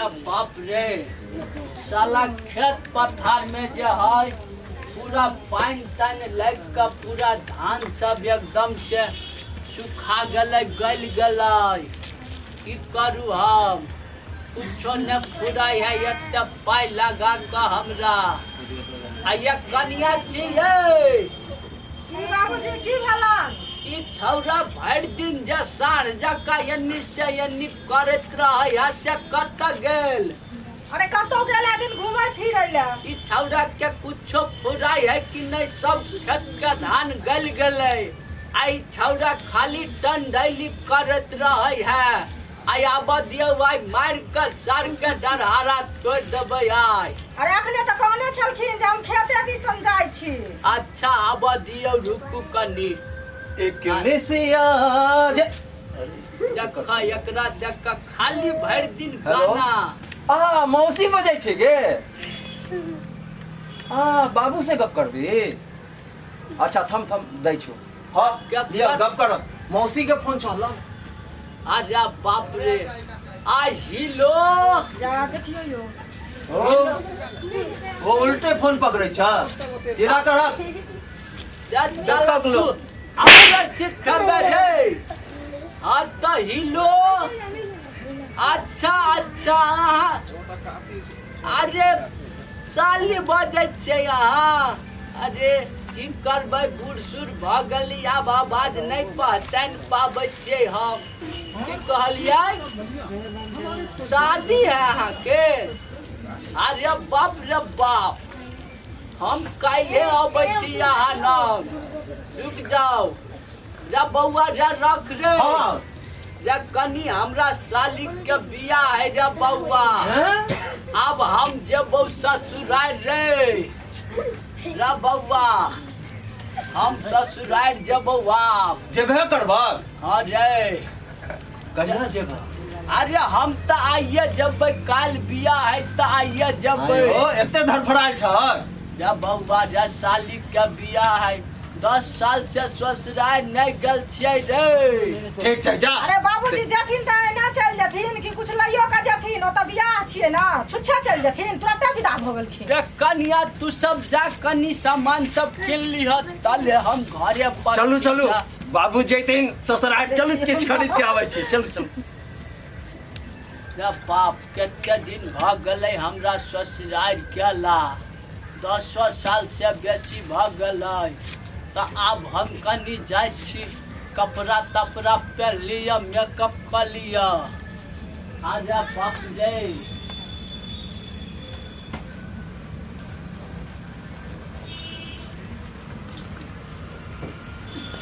अरे बाप रे, साला खेत पथार में जे है पूरा पानि तानि लागि कऽ पूरा धान सब एकदम से सुखा गेलै, गलि गेलै। की करू हम, कुछो नहि फुराइ है एते पाइ लगा कऽ हमरा। आ ये कनिया छियै। की बाबूजी, की भेलन? ई छौड़ा भरि दिन जे साँढ़ जकाँ एन्नी से एन्नी करैत रहै है से कतऽ गेल? अरे कतौ गेल हेथिन घूमै फिरै लए। ई छौड़ा के कुछो फुराइ है कि नहि? सब खेत के धान गलि गेलै आ ई छौड़ा खाली टंडैली करैत रहै है। आइ आबऽ दियौ, आइ मारि कऽ सर के डरहारा तोड़ि देबै आइ। अरे अखने तऽ कहने छलखिन जे हम खेते दिसन जाइ छी। अच्छा आबऽ दियौ, रुकू कनी। एक मिसिया जे देख एकरा, देख खाली भरि दिन हेलो? गाना। आ मौसी बजै छै गे? आ बाबू से गप करबी? अच्छा थम थम दै छौ। हाँ लिअ गप कर, मौसी के फोन छौ ल। आजा बाप रे, आ हिलो। जा देखियौ यौ। ओ ओ उल्टे फोन पकड़ै छ, सीधा कर। जा चल पकड़लो। तू हमरा सिखबै रे? हाँ तऽ हिलो। अच्छा अच्छा, अहाँ अरे साली बजै छै अहाँ। अरे की करबै, बूढ़ सूढ़ भऽ गेली, आब आवाज नहि पहचानि पाबै छियै हम। की कहलियै, शादी है अहाँके? अरे बाप रे बाप, हम काल्हे अबै छी अहाँ लग, रुकि जाउ। रे बौआ रे, रख रे। हाँ। रे कनी हमरा साली के बियाह है रे बौआ। हैं? आब हम जेबौ ससुरारि रे। रे बौआ, हम ससुरारि जेबौ आब। जेबे करबह? हाँ रे। कहिया जेबह? अरे हम तऽ आइए जेबै, काल्हि बियाह है तऽ आइए जेबै। आयो, एते धड़फड़ायल छ? रे बौआ रे, साली के बियाह है, 10 साल से ससुरारि नहि गेल छियै रे। ठीक छै, जा। अरे बाबूजी जेथिन तऽ एना चलि जेथिन कि कुछ लइयो के जेथिन? ओतऽ बियाह छियै ने, छुच्छे चलि जेथिन? तुरते विदा भऽ गेलखिन। रे कनिया, तू सब जा, कनी सामान सब किन लिह, तले हम घरे पर। चलू चलू, बाबू जैथिन ससुराल, चलू किछु खरीद के आबै छी, चलू चलू। रे बाप, कते दिन भऽ गेलै हमरा ससुरारि गेला, 10 साल से बेसी भऽ गेलै। तऽ आब हम कनी जाइ छी, कपड़ा तपड़ा पहिन लिअ, मेकअप कऽ लिअ। अरे बाप रे।